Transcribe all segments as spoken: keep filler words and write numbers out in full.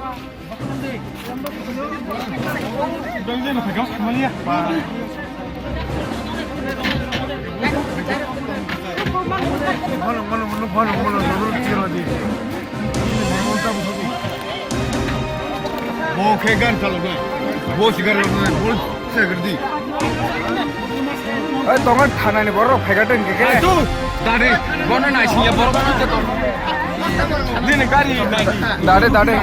Bo khe gan chaloknai, bo sigar loknai, bo sigar di. Oi, tongo thanani borok phaikha tong khe khe. Ai tu, dade, bono naisingya borok tu te tong. Nini gari nai. Dade, dade.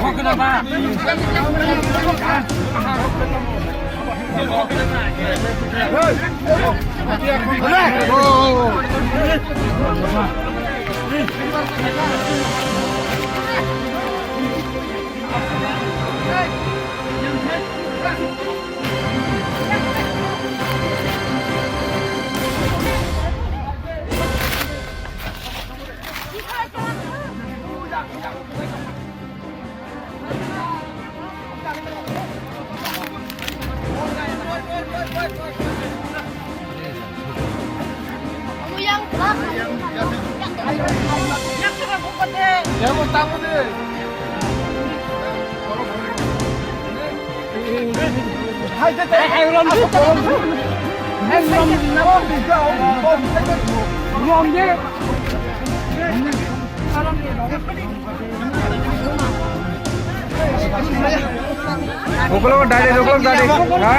Ukulok dade, ukulok dade. Ha?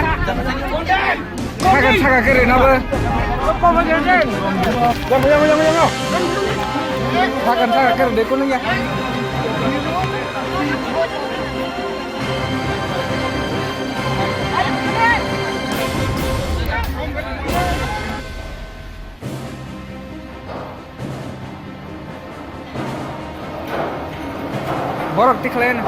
Saka, saka kere na ba? Saka, saka kere de kuno ya. Borok tikhlai.